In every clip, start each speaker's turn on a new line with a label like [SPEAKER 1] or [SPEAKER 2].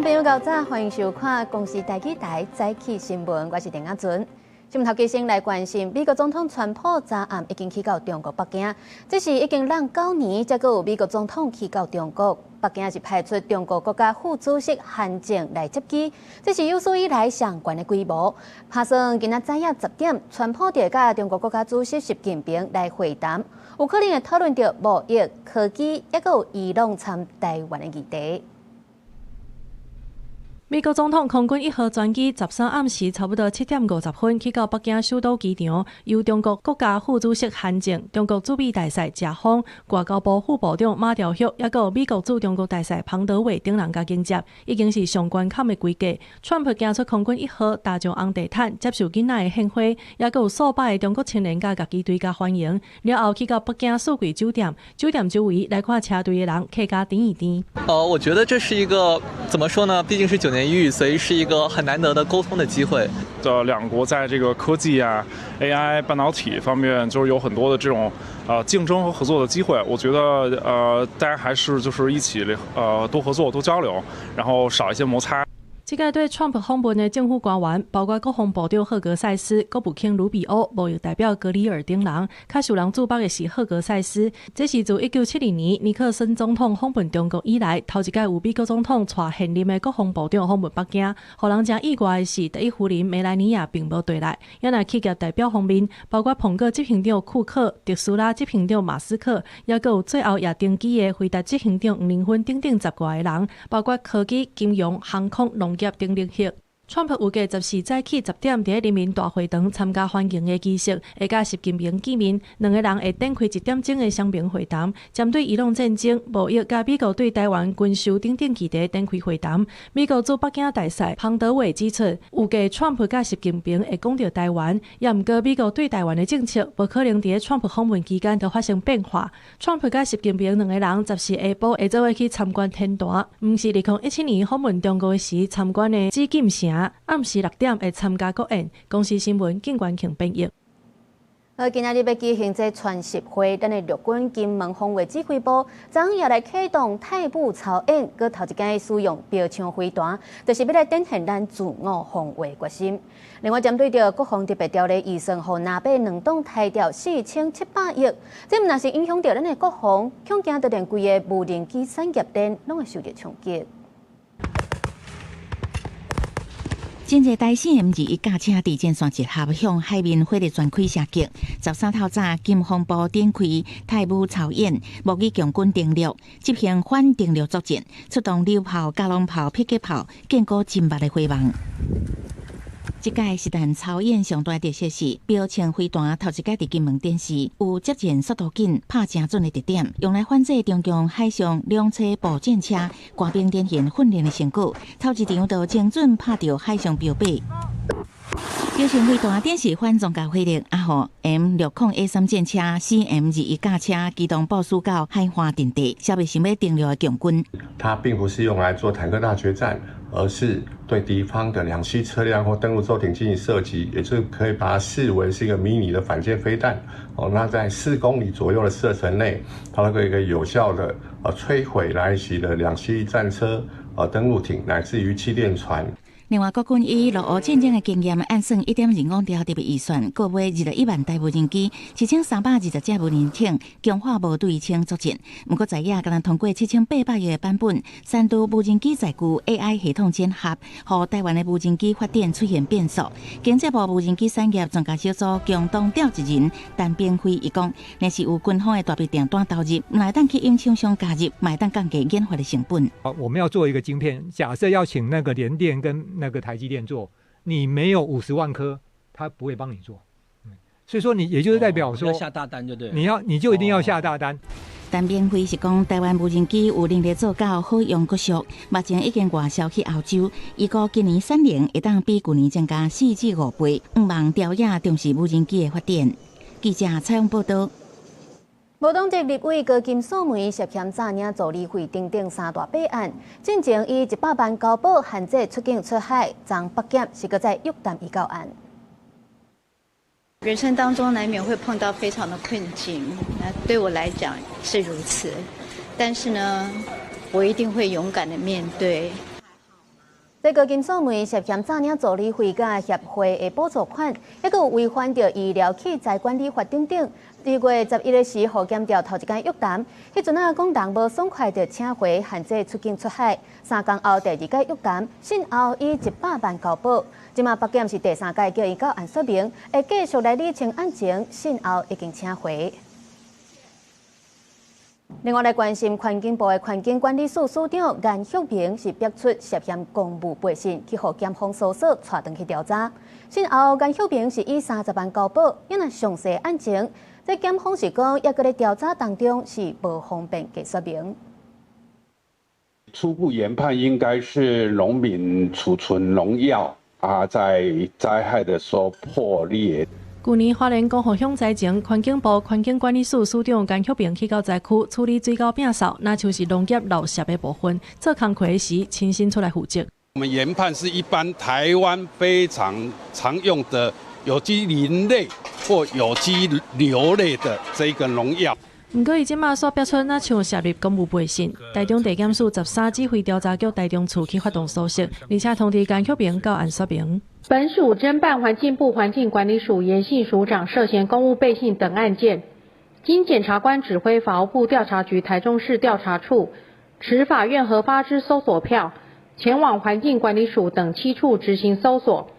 [SPEAKER 1] 眾朋友𠢕早，歡迎收看《公視台語台早起新聞》，我是鄭亞純。新聞頭家先來關心，美國總統川普昨暗已經去到中國北京，這是已經兩9年，才閣有美國總統去到中國。北京是派出中國國家副主席韓正來接機，這是有史以來上懸的規模。拍算今仔早仔10點，川普就會佮中國國家主席習近平來會談，有可能會討論著貿易、科技，抑閣有伊朗參台灣的議題。
[SPEAKER 2] 美國總統空軍一號專機13暗時差不多7點50分去到北京首都機場，由中國國家副主席韓正、中國駐美大使謝鋒、外交部副部長馬朝旭，抑閣有美國駐中國大使龐德偉等人共迎接，已經是上懸坎的規格。川普行出空軍一號，踏上紅地毯，接受囡仔的獻花，抑閣有數百个中國青年佮樂基隊共歡迎。了後去到北京四季酒店，酒店周圍來看車隊的人客甲甜一甜。
[SPEAKER 3] 我覺得這是一個，怎麼說呢？畢竟是9年一遇，所以是一個很難得的溝通的機會。
[SPEAKER 4] 的兩國在這個科技啊、AI、半導體方面，就是有很多的這種競爭和合作的機會。我覺得大家還是就是一起多合作、多交流，然後少一些摩擦。
[SPEAKER 2] 這屆對川普訪問的政府官員，包括國防部長赫格塞斯、國務卿魯比歐、貿易代表格里爾等人。較受人注目的是赫格塞斯，這是自1972年尼克森總統訪問中國以來，頭一屆有美國總統帶現任的國防部長訪問北京。予人誠意外的是，第一夫人梅蘭妮亞並無綴來。抑若企業代表方面，包括蘋果執行長庫克、特斯拉執行長馬斯克，抑閣有最後也登基的輝達執行長黃仁勳等等十外个人，包括科技、金融、航空、農業等領域。川普預計14早起10點佇人民大會堂參加歡迎的儀式，會佮習近平見面，兩个人會展開一點鐘的雙邊會談，針對伊朗戰爭、貿易佮美國對台灣軍售等等議題展開會談。美國駐北京大使龐德偉指出，預計川普佮習近平會講著台灣，也毋過美國對台灣的政策無可能佇川普訪問期間就發生變化。川普佮習近平兩个人14下晡會做伙去參觀天壇，毋是2017年訪問中國時參觀的紫禁城。暗時6點會參加國宴。公視新聞景關慶編譯。
[SPEAKER 1] 今仔日欲舉行這川習會，咱的陸軍金門防衛指揮部昨昏也來啟動太武操演，閣頭一擺使用標槍飛彈，就是欲來展現咱自我防衛決心。另外，針對著國防特別條例預算，予南北兩黨刣掉4700億，這毋但是影響著咱的國防，恐驚著連規个無人機產業鏈攏會受著衝擊。
[SPEAKER 5] 真濟台 CM-21轎車佇前線集合，向海面火力全開射擊。13透早，金防部展開太武操演，模擬共軍登陸，執行反登陸作戰，出動榴炮、加農炮、迫擊炮，建構精密的火網。這屆實彈操演上大特色是標槍飛彈頭一擺佇金門展示，有接戰速度緊、拍誠準的特點，用來反制中共海上兩棲步戰車官兵展現訓練的成果。頭一場就精準拍著海上標靶。標槍飛彈展示反裝甲火力，啊予 M60 A3戰車、CM-21轎車機動部署到海岸陣地，消滅想欲登陸的共軍。
[SPEAKER 6] 它並不是用來做坦克大決戰，而是對敵方的兩棲車輛或登陸舟艇進行射擊，也就是可以把它視為是一個迷你的反艦飛彈。哦，那在4公里左右的射程內，它會有一個有效的摧毀來襲的兩棲戰車、登陸艇乃至於氣墊船。
[SPEAKER 5] 另外，國軍以俄烏戰爭的經驗，按算1.25兆特別預算，購買21萬台無人機、7320隻無人艇，強化無對稱作戰。毋過在野敢若通過7800億的版本，三度無人機載具 AI 系統整合，予台灣的無人機發展出現變數。經濟部無人機產業專家小組共同召集人陳炳輝伊講，若是有軍方的大筆訂單投入，毋會當吸引廠商加入，嘛會當降低研發的成本。
[SPEAKER 7] 好，我們要做一個晶片，假設要請那個聯電跟那個台積電做，你沒有50萬顆，他不會幫你做。所以說你也就是代表說，
[SPEAKER 8] 要下大單就對，
[SPEAKER 7] 你就一定要下大單。
[SPEAKER 5] 陳炳輝是講，台灣無人機有能力做到好用閣俗，目前已經外銷去歐洲。預估今年產能會當比舊年增加4至5倍，向望朝野重視無人機的發展。記者採訪報道。
[SPEAKER 1] 無黨籍立委高金素梅涉嫌詐領助理費等等三大弊案，進前以100萬交保限制出境出海，昨北檢是閣再約談伊到案。
[SPEAKER 9] 人生當中難免會碰到非常的困境，那對我來講是如此，但是呢，我一定會勇敢的面對。
[SPEAKER 1] 這個金素梅涉嫌詐領助理費佮協會的補助款，抑閣有違反著醫療器材管理法等等。2月11日時，予檢調頭一擺約談，彼陣仔講人無爽快，就請回限制出境出海。3工後第二擺約談，信後以100萬交保。這馬北檢是第三擺叫伊到案說明，會繼續來理清案情，信後已經請回。另外來關心環境部的環境管理署署長顏旭明是逼出涉嫌公務背信，去予檢方搜索，帶轉去調查。信後顏旭明是以30萬交保，因為詳細案情，這檢方是講，猶閣咧調查當中是無方便給說明。
[SPEAKER 8] 初步研判應該是農民儲存農藥啊，在災害的時候破裂。
[SPEAKER 2] 舊年花蓮江雨鄉災情，環境部環境管理署署長顏旭明去到災區處理水溝摒掃，若像是農業漏泄的部分，做工課時親身出來負責。
[SPEAKER 8] 我們研判是一般台灣非常常用的有機磷類或有機硫類的這個農藥。
[SPEAKER 2] 毋過，伊這馬煞逼出若像涉入公務背信，台中地檢署13指揮調查局台中處去發動搜索，而且通知顏旭明到案說明。
[SPEAKER 10] 本署偵辦環境部環境管理署嚴姓署長涉嫌公務背信等案件，經檢察官指揮法務部調查局台中市調查處，持法院核發之搜索票，前往環境管理署等7處執行搜索，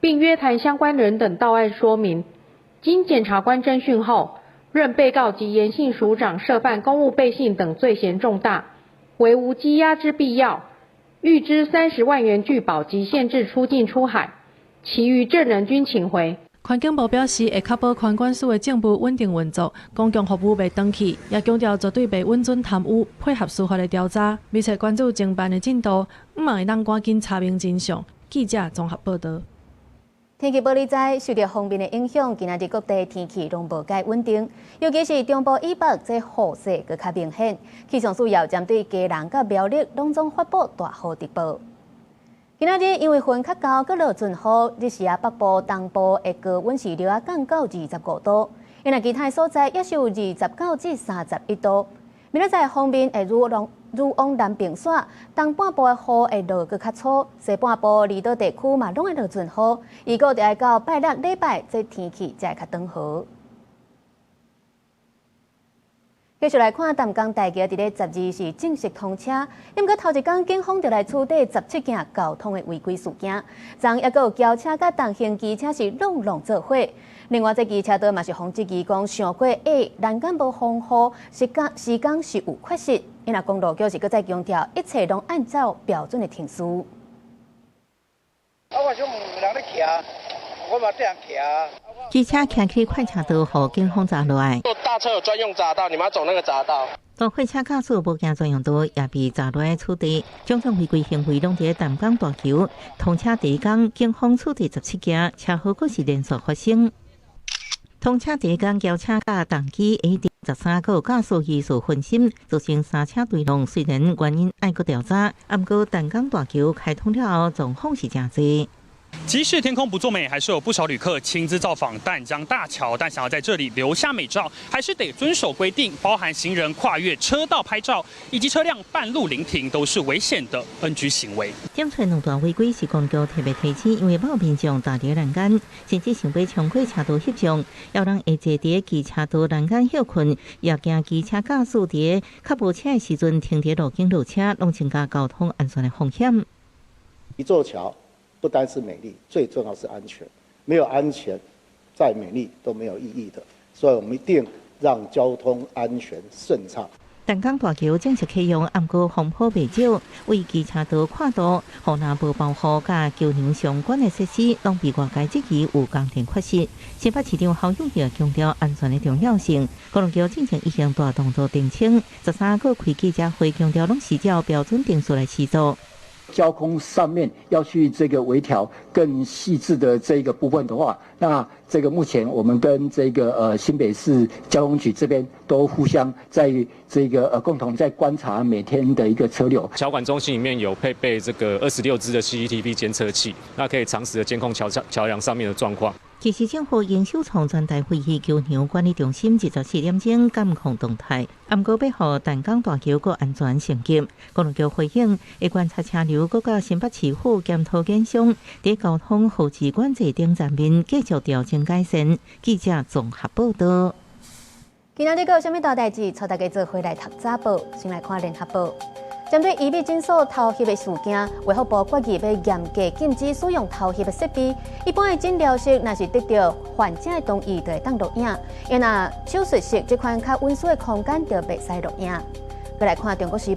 [SPEAKER 10] 並約談相關人等到案說明。經檢察官偵訊後，認被告及嚴姓署長涉犯公務背信等罪嫌重大，為無羈押之必要，諭支30萬元具保及限制出境出海。其餘證人均請回。
[SPEAKER 2] 環境部表示，會確保環管署的政務穩定運作，公共服務袂斷去，也強調絕對袂允准貪污，配合司法的調查，密切關注偵辦的進度，向望會當趕緊查明真相。記者綜合報道。
[SPEAKER 1] 天氣報你知，受著鋒面的影響，今仔日各地天氣攏無介穩定，尤其是中部以北，這雨勢閣較明顯。氣象署也針對基隆佮苗栗攏總發布大雨特報。今仔日因為雲較厚，閣落陣雨，日時啊北部、東部的高溫是略仔降到25度，因為其他所在也是有29至31度。明仔載鋒面會愈往南爿徙，東半部的雨會落閣較粗，西半部離島地區嘛攏會落陣雨，預估著愛到拜六禮拜，這天氣才會較轉好。繼續來看淡江大橋，佇咧12是正式通車。毋過頭一工，警方就來取締17件交通的違規事件，昨抑閣有轎車佮重型機車是攏攏做伙。另外，這機車道嘛是予質疑講傷過矮，欄杆無防護，時工是有缺失。因為公路局是閣再強調，一切攏按照標準的程序。
[SPEAKER 11] 啊，我想問人咧騎，我嘛這樣騎。
[SPEAKER 5] 機車開去快車道，予警方閘落來。
[SPEAKER 12] 大車有專用閘道，你們要走那個閘道。
[SPEAKER 5] 大貨車駕駛無行專用道，也被閘落來處理。種種違規行為攏佇淡江大橋通車第一工，警方處理17件，車禍閣是連續發生。通車第一工，轎車佮重機 AD 13個駕駛技術分心，造成三車對撞。雖然原因愛閣調查，毋過淡江大橋開通了後，狀況是誠濟。
[SPEAKER 13] 即使天空不作美，還是有不少旅客親自造訪淡江大橋。但想要在這裡留下美照，還是得遵守規定，包含行人跨越車道拍照，以及車輛半路臨停，都是危險的 NG 行為。
[SPEAKER 5] 檢出兩段違規是公局特別提醒，因為某民眾踏佇欄杆，甚至想欲衝過車道翕相，有人會坐佇機車道欄杆歇睏，也驚機車駕駛佇較無車的時陣停佇路肩落車，攏增加交通安全的風險。
[SPEAKER 14] 一座橋不單是美麗，最重要是安全。沒有安全，再美麗都沒有意義的。所以我們一定讓交通安全順暢。
[SPEAKER 5] 淡江大橋正式啟用，毋過風波袂少，為機車道跨度、予若無保護佮橋梁相關的設施，攏被外界質疑有工程缺失。新北市長侯友宜強調安全的重要性，公路局進前已經大動作澄清，13號開記者會強調，攏是照標準程序來施作。
[SPEAKER 15] 交通上面要去這個微調更細緻的這個部分的話，那這個目前我們跟這個新北市交通局這邊都互相在這個共同在觀察每天的一個車流。
[SPEAKER 16] 橋管中心裡面有配備這個26支的 CCTV 監測器，那可以長時的監控橋梁上面的狀況。
[SPEAKER 5] 其實政府應首創全台廢棄橋梁管理中心24點鐘監控動態，毋過欲予淡江大橋閣安全升級。公路局回應，會觀察車流，閣佮新北市府檢討建商，佇交通號誌管制等層面繼續調整改善。記者綜合報道。
[SPEAKER 1] 今仔日閣有啥物大代誌？帶大家做伙來讀早報，先來看聯合報。針對醫美診所偷翕的事件，衛福部決議欲嚴格禁止使用偷翕的設備。一般的診療室若是得著患者的同意，就會當錄影；若手術室這款較隱私的空間，就袂使錄影。閣來看《中國時報》，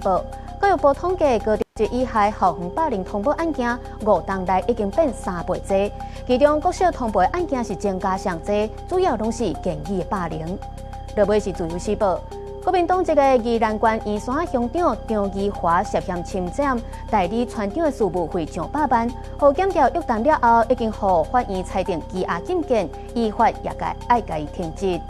[SPEAKER 1] 教育部統計，高中職以下校園霸凌通報案件，5冬內已經變3倍濟。其中國小通報的案件是增加上濟，主要攏是言語的霸凌。落尾是《自由時報》。國民黨籍的宜蘭縣員山鄉長張宜華涉嫌侵佔代理村長的事務費上百萬，予檢調約談了後，已經予法院裁定羈押禁見，依法也該愛共伊停職。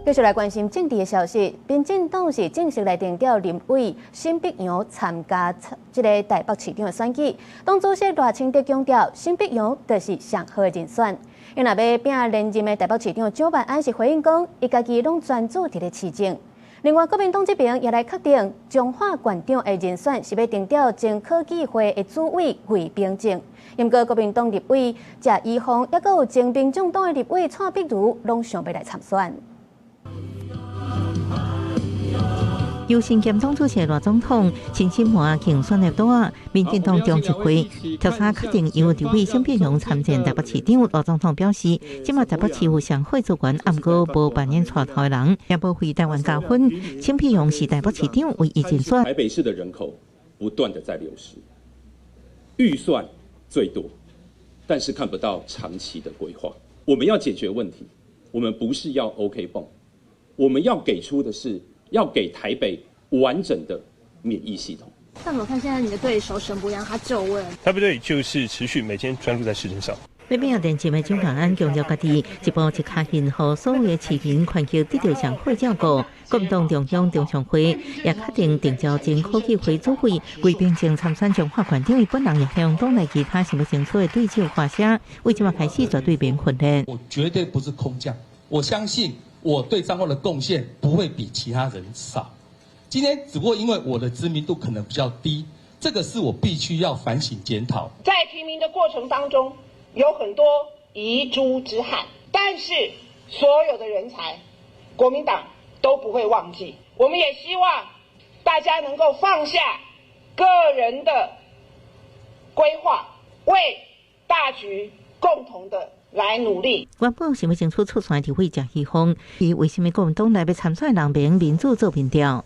[SPEAKER 1] 繼續來關心政治的消息，民進黨是正式來定調林委沈伯洋參加這个台北市長的選舉。黨主席賴清德強調，沈伯洋就是上好的人選。伊若欲拼連任的台北市長蔣萬安是回應講，伊家己攏專注佇咧市政。另外，國民黨這邊也來確定彰化縣長的人選是欲定調前科技會的主委魏秉正。毋過國民黨立委謝依鳳，抑閣有前民眾黨的立委蔡碧如，攏想欲來參選。
[SPEAKER 5] 由身兼黨主席賴總統親身換競選的桌仔，民進黨中執會調查確定由立委沈伯洋參戰台北市長。賴總統表示，這馬台北市有上好資源，毋過無扮演帶頭的人，也無為台灣加分。沈伯洋是台北市長唯一人選。
[SPEAKER 16] 台北市的人口不斷的在流失，預算最多，但是看不到長期的規劃。我們要解決問題，我們不是要 OK 繃，我們要給出的是。要給台北完整的免疫系統。
[SPEAKER 17] 那怎麼看現在你的對手沈伯洋他就位？
[SPEAKER 18] 台北隊就是持續每天專注在市政上。
[SPEAKER 5] 欲拼連任的蔣萬安強調，家己一步一跤印，予所有的市民環境得著上好照顧。國民黨中央中常會也確定定召前科技會主委魏秉正參選彰化縣長，伊本人也向黨內其他想欲爭取的對手發聲，為這馬開始絕對免訓練。
[SPEAKER 19] 我絕對不是空降，我相信。我對彰化的貢獻不會比其他人少。今天只不過因為我的知名度可能比較低，這個是我必須要反省檢討。
[SPEAKER 20] 在提名的過程當中，有很多遺珠之憾，但是所有的人才，國民黨都不會忘記。我們也希望大家能夠放下個人的規劃，為大局共同的來努力。
[SPEAKER 5] 原本想欲爭取出線的立委謝依鳳，伊為啥物國民黨內欲參選人袂用民主做民調？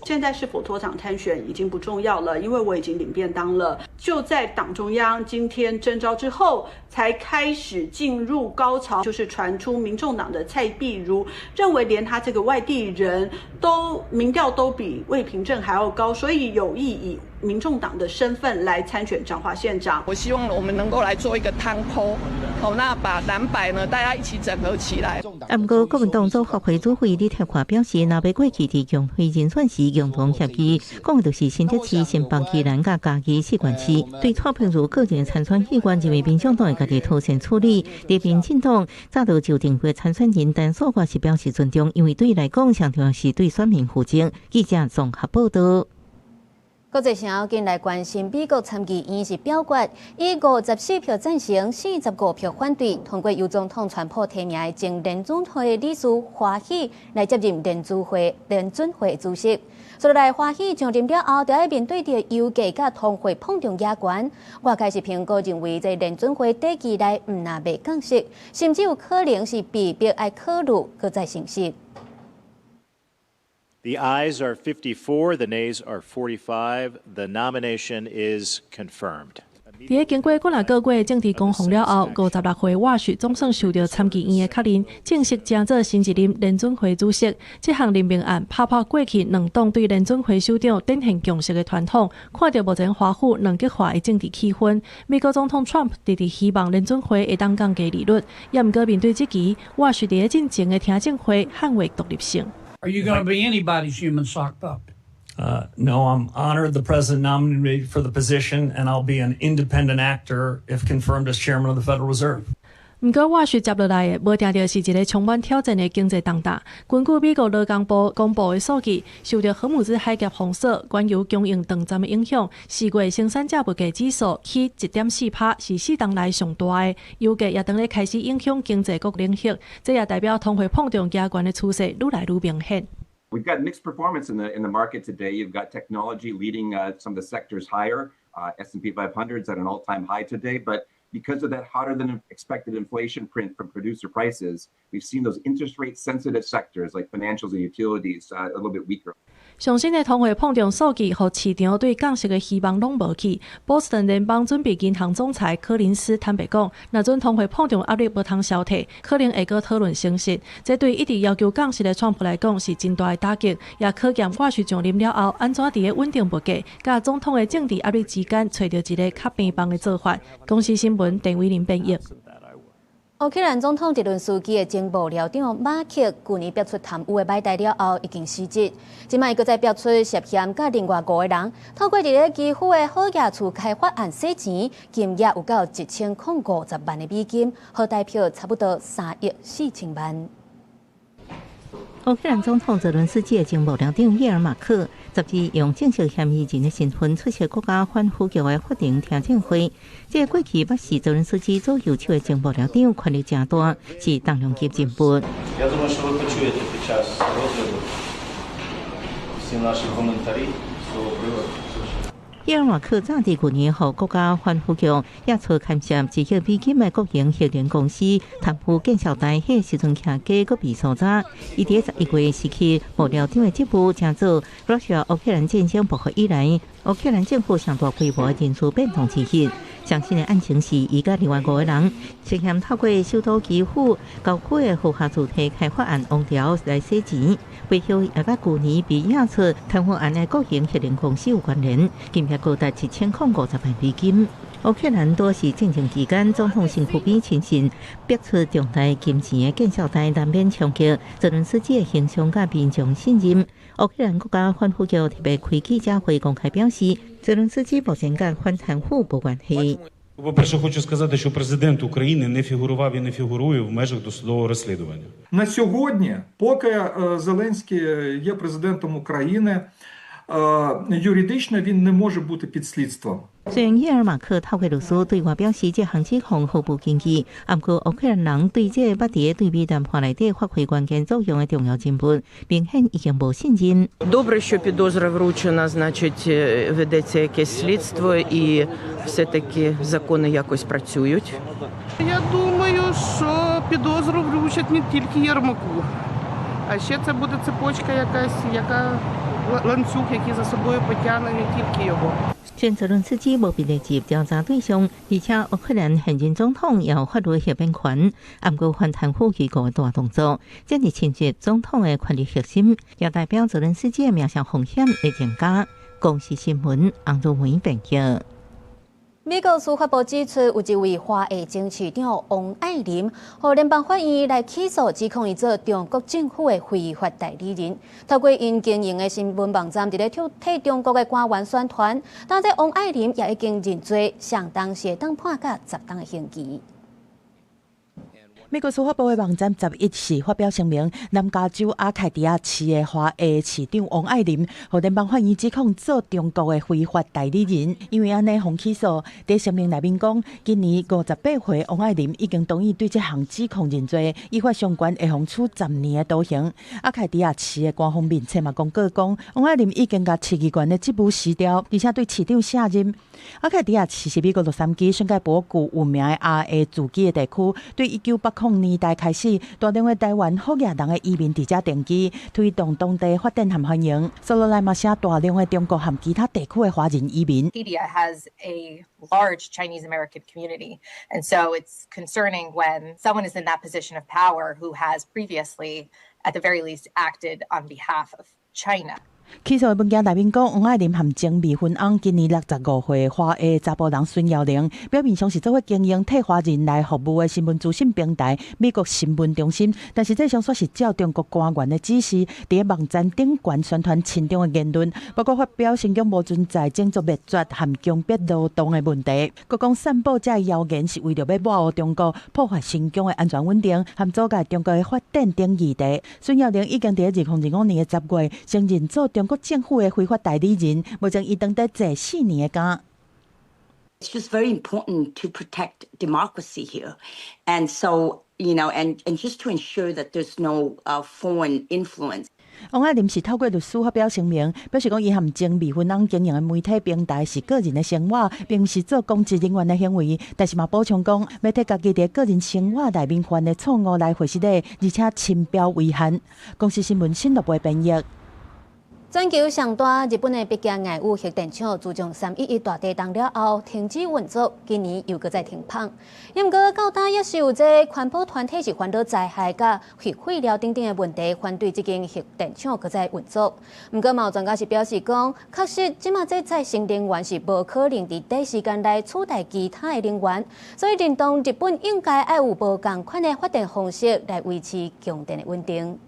[SPEAKER 21] 現在是否脫黨參選已經不重要了，因為我已經領便當了。就在黨中央今天徵召之後，才開始進入高潮，就是傳出民眾黨的蔡壁如認為連他這個外地人都民調都比魏平鎮還要高，所以有意以民眾黨的身份來參選彰化縣長。
[SPEAKER 22] 我希望我們能夠來做一個湯鋪，好，那把藍白呢大家一起整合起來。
[SPEAKER 5] 毋過國民黨組發會主委李鐵華表示，若欲過去佇共推人選時共同協議，講的就是新竹市、新北、宜蘭佮嘉義四縣市，對蔡壁如個人參選意願，認為民眾黨會家己妥善處理。佇民進黨早就就定過參選人，但所我是表示尊重，因為對伊來講，上重要是對選民負責。記者綜合報道。
[SPEAKER 1] 國際上緊來關心，美國參議院是表決以54票贊成、45票反對，通過由總統川普提名的前聯準會理事華許來接任聯準會主席。所以來華許上任了後，就愛面對著油價佮通貨膨脹壓關。外界是評估認為，這聯準會短期內毋但袂降息，甚至有可能是被迫愛考慮閣再升息。
[SPEAKER 23] The ayes are 54, the nays are 45. The nomination is confirmed.
[SPEAKER 2] 佇咧經過幾若個月政治攻防了後，56歲沃許總算受著參議院的確認，正式成做新一任聯準會主席。這項任命案拍破過去兩黨對聯準會首長展現共識的傳統，看著目前華府兩極化的政治氣氛，美國總統 Trump 直直希望聯準會會當降低利率，也毋過面對質疑，沃許佇咧進前的聽證會捍衛獨立性。
[SPEAKER 24] Are you going to be anybody's human sock puppet?
[SPEAKER 3] No, I'm honored the president nominated me for the position, and I'll be an independent actor if confirmed as chairman of the Federal Reserve.
[SPEAKER 2] 毋過沃許接落來的，無定著是一个充滿挑戰的經濟重擔。根據美國勞工部公布的數據，受著荷姆茲海峽封鎖、原油供應斷層的影響，4月生產者物價指數起1.4%，是4冬來上大的。油價也當咧開始影響經濟各領域，這也代表通貨膨脹加懸的趨勢愈來愈明顯。
[SPEAKER 4] We've got mixed performance in the market today. You've got technology leading some of the sectors higher. S&P 500 is at an all-time high today, but because of that hotter than expected inflation print from producer prices, we've seen those interest rate sensitive sectors like financials and utilities a little bit weaker.
[SPEAKER 2] 上新的通貨膨脹數據，予市場對降息的希望攏無去。波士頓聯邦準備銀行總裁柯林斯坦白講，若準通貨膨脹壓力無通消退，可能會閣討論升息。這對一直要求降息的川普來講是真大的打擊，也考驗沃許上任了後，按怎佇咧穩定物價，佮總統的政治壓力之間，揣著一个較平衡的做法。公視新聞鄧偉林編譯。
[SPEAKER 1] 烏克蘭總統澤倫斯基的前幕僚長馬克，舊年爆出貪污的歹代了後，已經辭職。這擺閣再爆出涉嫌佮另外五个人，透過佇咧基輔的好額厝開發案洗錢，金額有到1050萬的美金，合台票差不多3億4千萬。
[SPEAKER 5] 烏克蘭總統澤倫斯基的前幕僚長葉爾馬克，12用正式嫌疑人的身份出席國家反腐局的法庭聽證會。這個過去捌是澤倫斯基左右手的前幕僚長，權力誠大，是重量級人物。
[SPEAKER 6] Я думаю, що ви почуєте під час розгляду всі наші коментарі з цього приводу.
[SPEAKER 5] 葉爾馬克早佇舊年，予國家反腐局押出牽涉1億美金的國營核能公司貪污建設貸，彼時陣徛家閣被搜查。伊佇11月失去幕僚長的職務，成做 Russia 烏克蘭戰爭爆發以來，烏克蘭政府上大規模的人事變動之一。上新的案情是，伊佮另外五個人涉嫌透過首都基輔郊區的豪華住宅開發案王朝來洗錢，背後也佮舊年被押出貪污案的國營核能公司有關聯，金額高達1050萬美金。烏克蘭多是戰爭期間，總統身軀邊親信逼出重大金錢的建設貸，難免衝擊澤倫斯基的形象佮民眾信任。烏克蘭國家反腐局特別開記者會公開表示，澤倫斯基目前佮反貪腐無關係。
[SPEAKER 24] По-перше, хочу сказати, що президент України не фігурував і не фігурує в межах досудового розслідування.
[SPEAKER 25] На сьогодні, поки Зеленський є президентом України, юридично він не може бути під слідством.
[SPEAKER 5] 雖然葉爾馬克透過律師對外表示，這項指控毫無根據，毋過烏克蘭人對這個捌佇對美談判內底發揮關鍵作用的重要人物，明顯已經無信任。
[SPEAKER 26] Добре, що підозра вручена, значить, ведеться якесь слідство і все-таки закони якось працюють.
[SPEAKER 27] Я думаю, що підозру вручать не тільки Єрмаку, а ще це буде цепочка якась, яка ланцюг, який за собою потягне не тільки його.
[SPEAKER 5] 前澤倫斯基無被列入調查對象，而且烏克蘭現任總統也有法律豁免權，毋過反貪腐機構的大動作，這是侵襲總統的權力核心，也代表澤倫斯基的名聲風險會增加。公視新聞，洪如梅編譯。
[SPEAKER 1] 美國司法部指出，有一位華裔前市長王愛琳，予聯邦法院來起訴，指控伊做中國政府的非法代理人，透過𪜶經營的新聞網站，佇咧替中國的官員宣傳。但這王愛琳也已經認罪，相當時會當判監10冬的刑期。
[SPEAKER 28] 美國司法部的網站11時發表聲明，南加州阿凱迪亞市的華裔市長王愛琳，予聯邦法院指控做中國的非法代理人，因為按呢予起訴。佇聲明內面講，今年58歲王愛琳已經同意對這項指控認罪，依法相關會予處10年的徒刑。阿凱迪亞市的官方面冊嘛公告講，王愛琳已經共市議員的職務辭掉，而且對市長卸任。阿凱迪亞市是美國洛杉磯世界保具有名的亞裔聚居的地區，對1980年代開始，大量的台灣福建人的移民佇遮定居，推動當地發展和繁榮。所落來嘛，吸大量的中國和其他地區的華人移民。
[SPEAKER 29] Arcadia has a large Chinese American community, and so it's concerning when someone is in that position of power who has previously, at the very least, acted on behalf of China.
[SPEAKER 28] 起訴的文件內面講，王愛琳和前未婚翁今年65歲華裔查埔人孫耀玲，表面上是做伙經營替華人來服務的新聞資訊平台美國新聞中心，但實際上煞是照中國官員的指示，佇網站頂懸宣傳親中的言論，包括發表新疆無存在種族滅絕和強迫勞動的問題，閣講散布這謠言是為著欲抹黑中國，破壞新疆的安全穩定，和阻礙中國的發展等議題。孫耀玲已經佇2025年的10月承認做中國政府的非法代理人，目前伊當佇坐4年的監。
[SPEAKER 7] It's just very important to protect democracy here. And so, and just to ensure that there's no foreign influence.
[SPEAKER 28] 王愛琳是透過律師發表聲明，表示講伊和前未婚翁經營的媒體平台是個人的生活，並毋是做公職人員的行為。但是嘛補充講，欲提家己佇個人生活內面犯的錯誤來回釋理，而且深表遺憾。公視新聞新樂部編譯。
[SPEAKER 1] 全球上大日本的碧崎愛武核電廠，自從3.11大地震了後停止運作，今年又閣再停放。毋過到今猶是有這環保團體是煩惱災害佮核廢料等等的問題，反對這間核電廠閣再運作。毋過嘛有專家是表示講，確實這馬這再生能源是無可能佇短時間內取代其他的能源，所以認同日本應該愛有無仝款的發電方式來維持供電的穩定。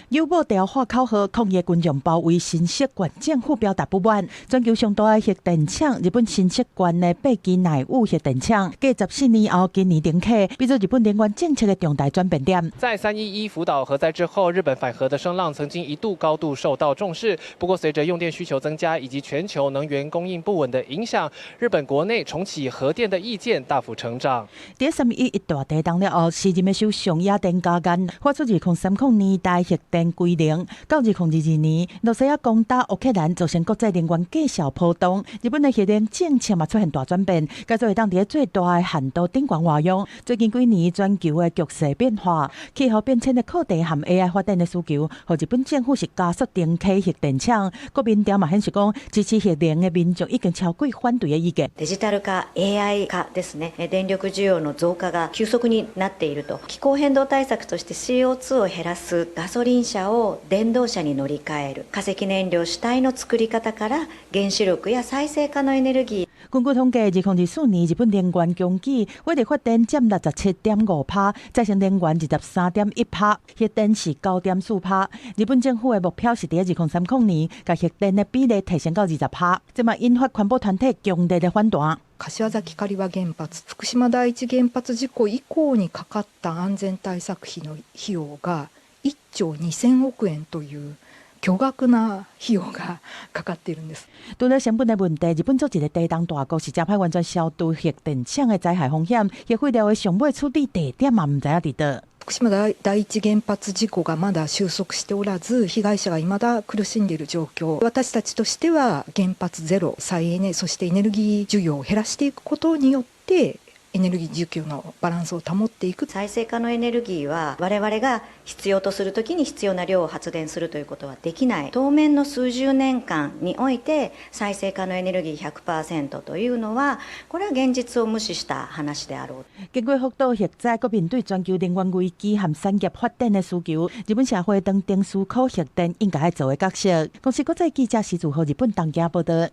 [SPEAKER 28] 有無調喊口號，抗議群眾包圍新潟縣政府，表達不滿。全球上大的核電廠，日本新潟縣的碧崎奈武核電廠，過14年後，今年停啟，變做日本能源政策的重大轉變點。
[SPEAKER 8] 在3.11福島核災之後，日本反核的聲浪曾經一度高度受到重視。不過，隨着用電需求增加以及全球能源供應不穩的影響，日本國內重啟核電的意見大幅成長。
[SPEAKER 28] 佇3.11大地震了後，時任的首相野田佳彥發出2030年代核電規定，到2022年，羅西亞攻打烏克蘭，造成國際能源價數波動。日本的核電政策嘛出現大轉變，改做會當佇最大的限度頂懸活用。最近幾年，全球的局勢變化、氣候變遷的課題和 AI 發展的需求，予日本政府是加速重啟核電廠。國民調嘛顯示講，支持核能的民眾已經超過反對的意見。
[SPEAKER 9] デジタル化、AI 化ですね。電力需要の増加が急速になっていると。気候変動対策として CO2 を減らすガソリン車を電動車に乗り換える。化石燃料主体の作り方から原子力や再生可能エネルギー。
[SPEAKER 28] 根據統計，2024年日本能源供給，火力發電佔67.5%，再生能源23.1%，核電是9.4%。日本政府的目標是佇2030年，共核電的比例提升到20%，這嘛引發環保團體強烈的反彈。
[SPEAKER 10] 柏崎刈羽原発、福島第一原発事故以降にかかった安全対策費の費用が1兆2000億円という巨額な費用がかかっているんです。
[SPEAKER 28] 除了成本的問題，日本做一個地動大國是誠歹完全消除核電廠的災害風險，核廢料的上尾處理地點嘛毋知影佇佗。
[SPEAKER 10] 福島第一原発事故がまだ収束しておらず、被害者がいまだ苦しんでいる状況。私たちとしては原発ゼロ、再エネ、そしてエネルギー需要を減らしていくことによって、エネルギー需給のバランスを保っていく。
[SPEAKER 9] 再生可能エネルギーは我々が必要とするときに必要な量を発電するということはできない。当面の数十年間において再生可能エネルギー100%というのは、これは現実を無視した話であろう。
[SPEAKER 28] 經過福島核災，閣面對全球能源危機和產業發展的需求，日本社會當定思考核電應該做的角色。公視國際記者施祖豪日本東京報道。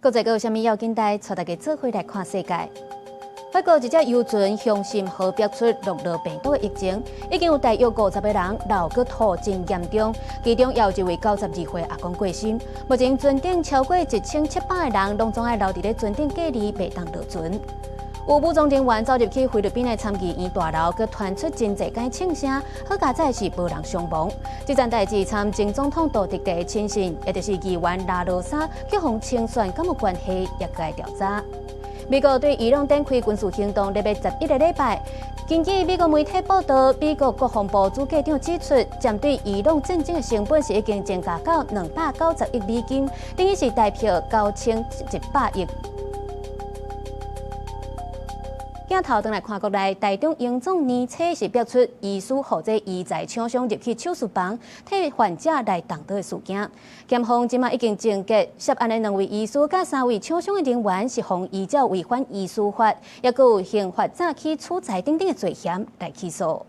[SPEAKER 1] 國際閣有啥物要緊代，帶大家做伙來看世界。法國一隻遊船雄心號爆出諾羅病毒的疫情，已經有大約50個人老閣吐真嚴重，其中也有一位92歲阿公過身。目前船頂超過1700個人，攏總愛留佇咧船頂隔離，袂當落船。有武裝人員走入去菲律賓的參議院大樓，閣傳出真濟間槍聲，好佳哉是無人傷亡。這件代誌參前總統杜特地的親信，也就是議員拉羅莎，去予清算敢有關係，也閣愛調查。美國對伊朗展開軍事行動，入欲11個禮拜。根據美國媒體報道，美國國防部主計長指出，針對伊朗戰爭的成本是已經增加到290億美金，等於是台幣9100億。鏡頭轉來看國內，台中榮總年初是爆出醫師予這醫材廠商入去手術房替患者來動刀的事件。檢方這馬已經終結涉案的兩位醫師佮三位廠商的人員是予依照違反醫師法，抑閣有刑法詐欺取財等等的罪嫌來起訴。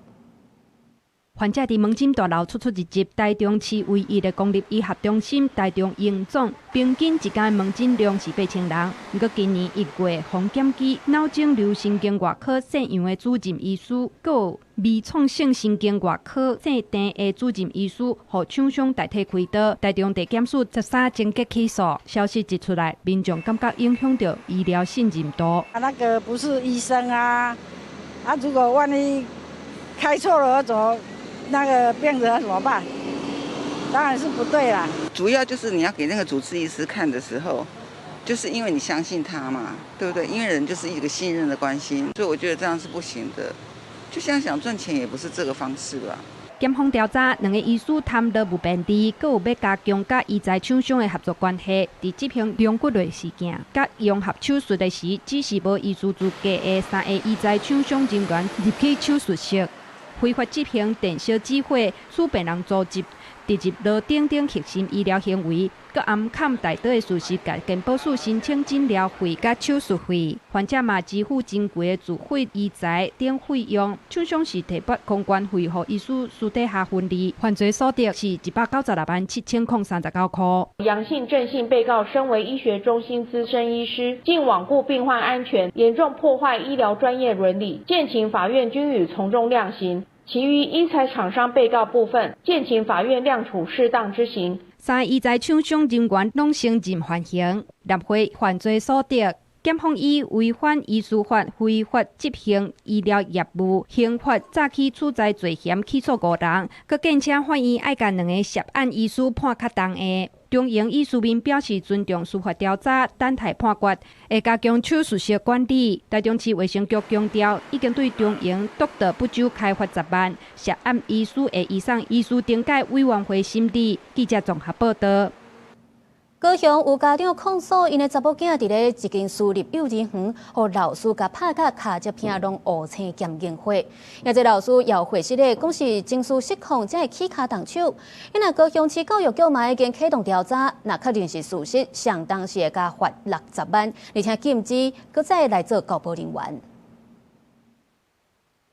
[SPEAKER 11] 患者佇門診大樓出出入入，台中市唯一的公立醫學中心台中榮總，平均一工門診量是8000人。毋過今年1月，防檢機腦腫瘤神經外科姓楊的主任醫師，閣有微創性神經外科姓鄭的主任醫師，予廠商代替開刀。台中地檢署13終結起訴，消息一出來，民眾感覺影響著醫療信任度。
[SPEAKER 12] 啊，那個不是醫生啊，啊，如果萬一開錯了，怎麼？那個病人怎麼辦？當然是不對啦。
[SPEAKER 13] 主要就是你要給那個主治醫師看的時候，就是因為你相信他嘛，對不對？因為人就是一個信任的關係，所以我覺得這樣是不行的。就像想賺錢，也不是這個方式吧。
[SPEAKER 11] 檢方調查，兩个醫師貪得無便利，閣有欲加強佮醫材廠商的合作關係。佇執行龍骨類事件、佮融合手術的時，只是無醫師資格的三个醫材廠商人員入去手術室。非法執行電燒止血、使病人組織植入螺釘等核心醫療行為，閣掩崁代刀的事實，共健保署申請診療費佮手術費，患者嘛支付珍貴的自費醫材等費用，廠商是提撥公關費，予醫師私底下分利，犯罪所得是19667,039箍。
[SPEAKER 14] 楊姓鄭姓被告身為醫學中心資深醫師，竟罔顧病患安全，嚴重破壞醫療專業倫理，建請法院均予從重量刑。其餘醫材廠商被告部分，建請法院量處適當之刑。
[SPEAKER 11] 三个醫材廠商人員攏承認犯行，立回犯罪所得。檢方以違反醫師法、非法執行醫療業務、刑法詐欺取財罪嫌起訴五人，閣建請法院愛共兩个涉案醫師判較重的。中榮醫師面表示尊重司法調查，等待判決，會加強手術室管理。台中市衛生局強調，已經對中榮督導不周開罰10萬，涉案醫師會移送醫師懲戒委員會審理。記者綜合報導。
[SPEAKER 1] 高雄有家長控訴，𪜶的查某囝佇咧一間私立幼兒園，予老師共拍甲跤脊鼻攏烏青兼凝血。也這老師也回釋咧，講是情緒失控，才會起跤動手。𪜶高雄市教育局嘛已經啟動調查，若確認是事實，相當時會共罰60萬，而且禁止閣再來做教保人員。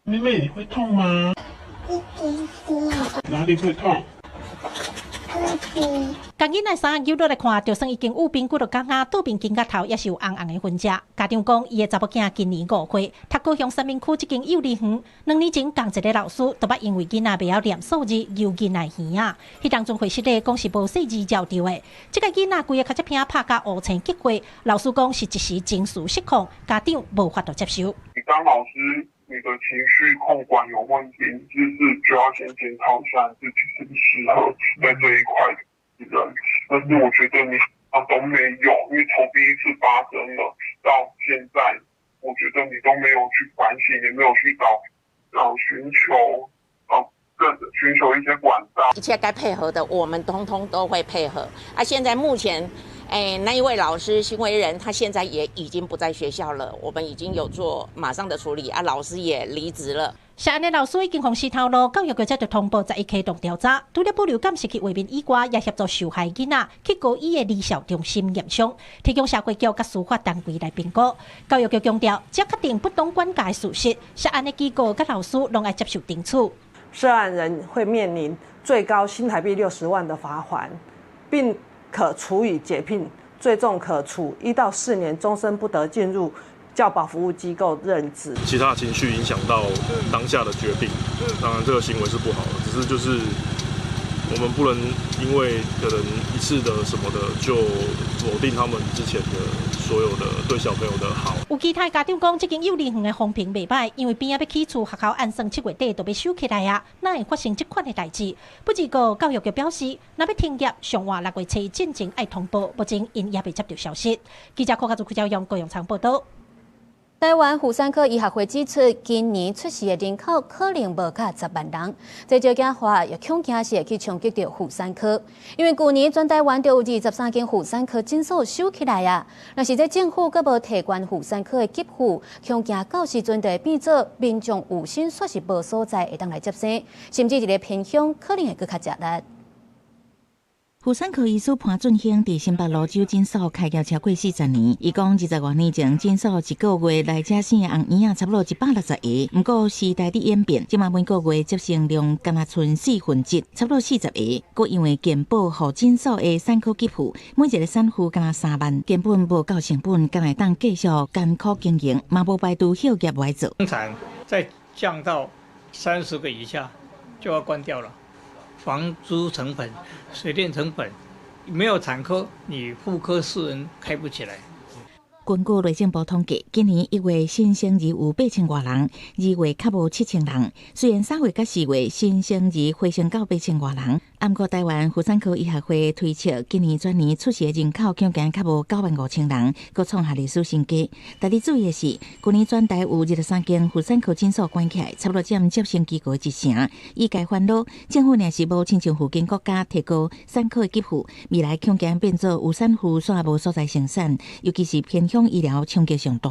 [SPEAKER 15] 妹妹，你會痛嗎？哪裡會痛？
[SPEAKER 5] 共囡仔衫揪落來看，就算已經有變幾落工仔，倒邊肩胛頭也是有紅紅的痕跡。家長講，伊的查某囝今年5歲，讀高雄三民區這間幼兒園，2年前仝一个老師，都捌因為囡仔袂曉念數字，搝囡仔耳仔。彼當陣回釋咧講是無細膩照著的。這个囡仔規个跤脊鼻拍甲烏青結血，老師講是一時情緒失控，家長無法度接受。
[SPEAKER 15] 你當老師，你的情緒控管有問題，就是就要先檢討一下自己適不適合在這一塊的人。但是我覺得你都沒有，因為從第一次發生了到現在，我覺得你都沒有去反省，也沒有去找尋求更尋求一些管道。
[SPEAKER 16] 一切該配合的，我們通通都會配合。啊，現在目前，那一位老師行為人，他現在也已經不在學校了，我們已經有做馬上的處理，啊，老師也離職了。
[SPEAKER 5] 涉案的老師已經予辭頭路，教育局才就通報11啟動調查。除了保留監視器畫面以外，也協助受害囡仔去高醫的兒少中心驗傷，提供社會局佮司法單位來評估。教育局強調，只要確定不當管教的事實，涉案的機構佮老師攏愛接受懲處。
[SPEAKER 17] 涉案人會面臨最高新台幣60萬的罰鍰，並可處以解聘，最重可處1到4年，終身不得進入教保服務機構任職。
[SPEAKER 18] 其他情緒影響到當下的決定，當然這個行為是不好的，只是就是我們不能因為可能一次的什麼的就否定他們之前的所有的對小朋友的好。
[SPEAKER 5] 有其他家長講，這間幼兒園的風評袂䆀，因為邊仔欲起厝，學校按算7月底就欲收起來啊，哪會發生這款的代誌？不過教育局表示，若欲停業，上晚6月初進前愛通報，目前𪜶也未接到消息。記者柯家祖、柯家勇、高永昌報導。
[SPEAKER 1] 台灣婦產科醫學會指出，今年出世的人口可能無佮10萬人。這少子化也恐驚是會去衝擊著婦產科，因為舊年全台灣就有23間婦產科診所收起來啊。若是這政府閣無提懸婦產科的給付，恐驚到時陣就會變做民眾有心煞是無所在會當來接生，甚至佇咧偏鄉可能會閣較吃力。
[SPEAKER 5] 婦產科醫師潘俊興佇新北蘆洲診所開業超過40年。伊講20外年前診所一個月來遮生的紅嬰仔差不多160個，毋過時代佇演變，這馬每個月接生量敢若賰1/4，差不多40個。閣因為健保予診所的產科給付，每一个產婦敢若3萬，根本無夠成本，敢會當繼續艱苦經營，嘛無排除歇業無愛做。
[SPEAKER 2] 生產再降到30個以下就要關掉了。房租成本、水電成本，沒有產科，你婦科私人開不起來。
[SPEAKER 5] 根據內政部統計，今年1月新生兒有8000外人，2月較無7000人。雖然3月佮4月新生兒回升到8000外人，毋過台灣婦產科醫學會推測，今年全年出世的人口恐驚較無9萬5千人，閣創下歷史新低。值得注意的是，去年全台有23間婦產科診所關起來，差不多佔接生機構的一成。醫界煩惱，政府若是無親像附近國家提高產科的給付，未來恐驚變做有產婦煞無所在生產，尤其是偏鄉醫療衝擊上大。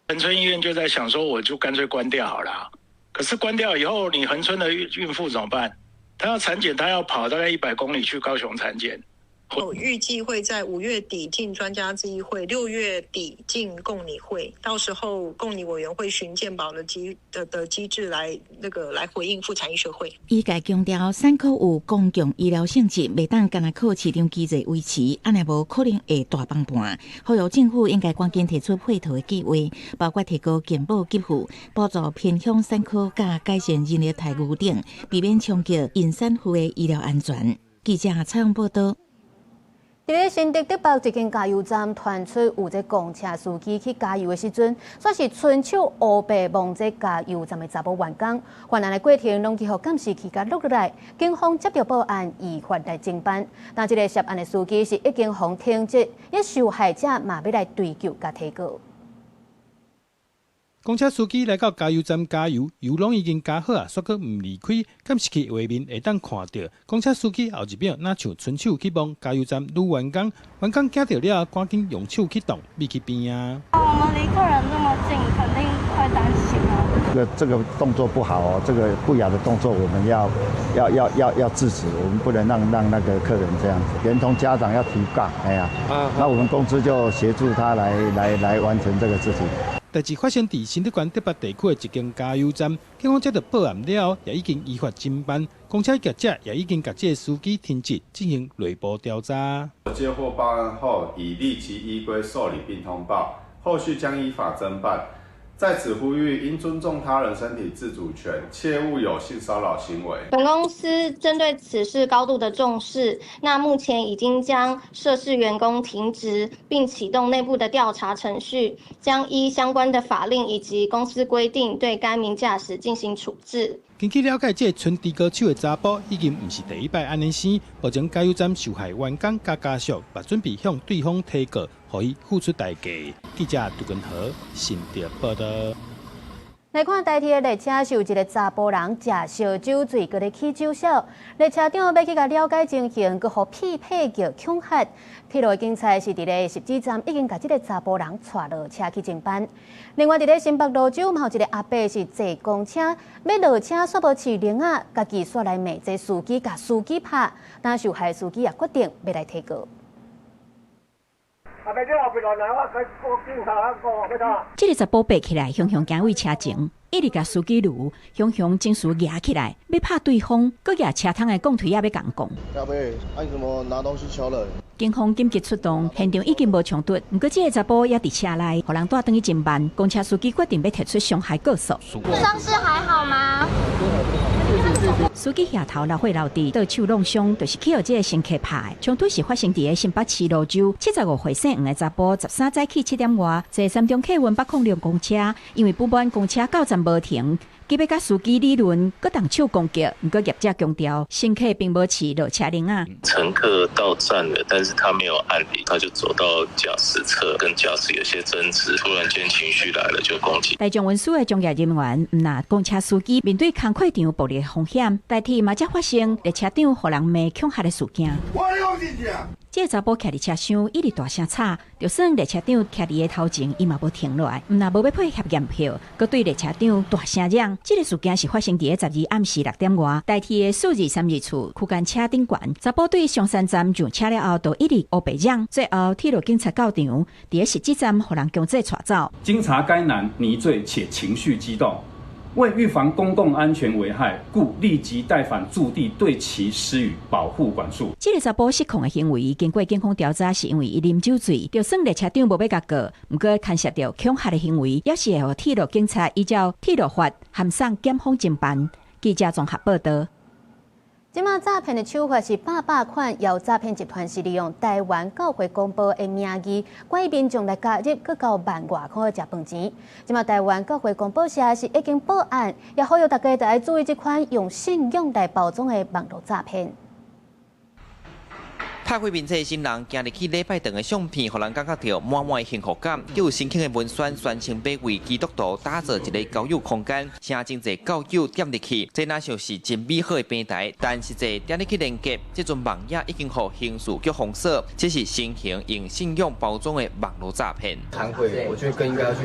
[SPEAKER 3] 恆春醫院就在想說，我就乾脆關掉好了。可是關掉以後，你恆春的孕婦怎麼辦？她要產檢，她要跑大概100公里去高雄產檢。
[SPEAKER 4] 我預計會在5月底進專家諮議會，6月底進共擬會，到時候共擬委員會循健保的機制來那個來回應婦產醫學會。
[SPEAKER 5] 醫界強調，產科有公共醫療性質，袂當干焦靠市場機制維持，按呢無可能會大崩盤。呼籲政府應該趕緊提出配套的計劃，包括提高健保給付、補助偏鄉產科、佮改善人力待遇等，避免衝擊孕產婦的醫療安全。記者採訪報導。
[SPEAKER 1] 佇咧新竹竹北一間加油站傳出有這公車司機去加油的時陣，煞是伸手烏白摸這加油站的查某員工，犯案的過程攏去予監視器共錄落來，警方接著報案，依法來偵辦。但這个涉案的司機是已經予停職，彼受害者嘛欲來追究共提告。
[SPEAKER 6] 公車司機來到加油站加油，油攏已經加好啊，煞閣毋離開。監視器畫面會當看著，公車司機後一秒若像伸手去摸加油站女員工，員工驚著了，趕緊用手去擋，避去邊啊。
[SPEAKER 19] 我們離客人那麼近，肯定會擔心啊。
[SPEAKER 20] 這個動作不好哦，這個不雅的動作，我們要制止，我們不能讓那個客人這樣子，連同家長要提告，哎呀，那我們公司就協助他來完成這個事情。
[SPEAKER 6] 代誌發生佇新竹縣竹北地區的一間加油站，警方接著報案了後，也已經依法偵辦。公車業者也已經共這个司機停職進行內部調查。
[SPEAKER 21] 接獲報案後，已立即依規受理並通報，後續將依法偵辦。在此呼籲，應尊重他人身體自主權，切勿有性騷擾行為。
[SPEAKER 22] 本公司針對此事高度的重視，那目前已經將涉事員工停職，並啟動內部的調查程序，將依相關的法令以及公司規定對該名駕駛進行處置。
[SPEAKER 6] 根據了解，這个伸豬哥手的查埔已經毋是第一擺按呢生。目前加油站受害員工佮家屬，嘛準備向對方提告，予伊付出代價。記者杜根和新竹報導。
[SPEAKER 1] 來看台鐵的列車是有一个查埔人食燒酒醉，閣咧起酒痟。列車長欲去共了解情形，閣予屁屁叫恐嚇。鐵路警察是佇咧汐止站已經共這个查埔人帶落車去偵辦。另外，佇咧新北蘆洲，嘛有一个阿伯是坐公車，欲落車煞無飼鈴仔，家己煞來罵這司機，共司機拍，但受害司機也決定欲來提告。
[SPEAKER 23] 阿伯，你後壁來來，我警察講，欲創？
[SPEAKER 30] 這个查埔爬起來，雄雄行位車前，一直共司機攄，雄雄情緒夯起來，欲拍對方，閣舉車窗的鋼槌仔欲共摃。
[SPEAKER 31] 阿伯，啊你怎麼拿東西敲人？
[SPEAKER 30] 警方緊急出動，現場已經無衝突，毋過這个查埔猶佇車內，予人帶轉去偵辦。公車司機決定欲提出傷害告訴。
[SPEAKER 22] 傷勢還好嗎？
[SPEAKER 30] 司機額頭流血流滴，倒手弄傷，就是去予這个乘客拍。衝突是發生佇个新北市蘆洲，75歲姓黃的查埔，13早起7點外，坐三重客運北控六公車，因為不滿公車到站無停，急欲佮司機理論，閣動手攻擊。毋過業者強調，乘客並無飼落車鈴仔。
[SPEAKER 32] 乘客到站了，但是他沒有按鈴，他就走到駕駛側，跟駕駛有些爭執，突然間情緒來了就攻擊。
[SPEAKER 30] 大眾運輸的從業人員，毋但公車司機面對工課場暴力風險，台鐵嘛才發生列車長予人罵恐嚇的事件。這个查埔徛佇車廂，一直大聲吵，就算列車長徛佇伊頭前，伊嘛無停落來，毋但無欲配合驗票，閣對列車長大聲嚷。這个事件是發生佇咧12暗時6點外，台鐵的4232處區間車頂懸，查埔對松山站上車了後，就一直烏白嚷，最後鐵路警察到場，佇咧實際站予人強制帶走。
[SPEAKER 7] 經查該男迷醉且情緒激動，為預防公共安全危害，故立即帶返駐地對其施予保護管束。
[SPEAKER 30] 這个查埔失控的行為，經過警方調查，是因為伊啉酒醉，就算列車長無欲共告，毋過牽涉著恐嚇的行為，也是會予鐵路警察依照鐵路法函送檢方偵辦。記者綜合報道。
[SPEAKER 1] 這馬詐騙的手法是百百款，有詐騙集團是利用台灣教會公報的名義，拐民眾來加入，閣交萬外箍的食飯錢。這馬台灣教會公報社是已經報案，也呼籲大家著愛注意這款用信仰來包裝的網路詐騙。
[SPEAKER 8] 拍開面冊新人行入去禮拜堂的相片，予人感覺著滿滿的幸福感。閣有申請的文宣，宣稱欲為基督徒打造一个交友空間，請真濟教友點入去，這若像是真美好的平台，但實際點入去連結，這陣網頁已經予刑事局封鎖，這是新型用信仰包裝的網路詐騙。
[SPEAKER 9] 參會，我覺得更應該要去